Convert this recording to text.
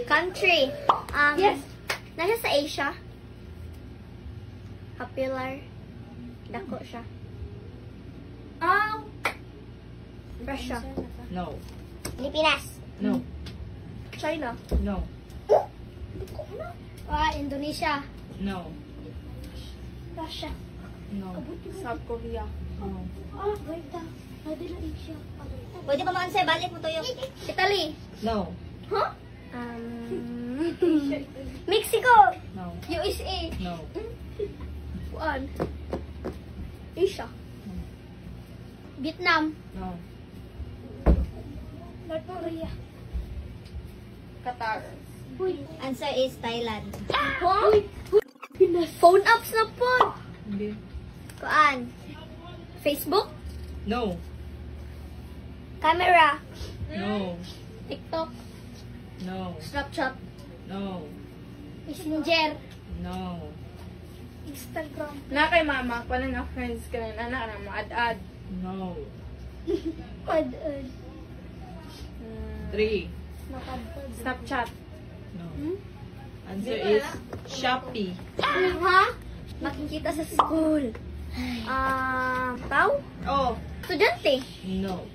Country. Yes. Nasa sa Asia. Popular. Dako siya. Russia. No. Pilipinas. No. China. No. Ah, Indonesia. No. Russia. No. South Korea. No. Ah, wait. Asia. Pwede pa man balik mo tuyo. Italy. No. Huh? Mexico. No. USA. No. Kuan. Asia. Vietnam. No. North Korea. Qatar. Answer is Thailand. Huh? Phone apps na po. Hindi. Kuan. Facebook? No. Camera. No. TikTok. No. Snapchat. No. Messenger. No. Instagram. Na kay mama, wala na friends ka na, anak na mo, ad-ad. No. Ad. Three. Snapchat. No. Answer is Shopee. Ha? Makikita sa school. Ah, tao? Oh. Estudyante. No.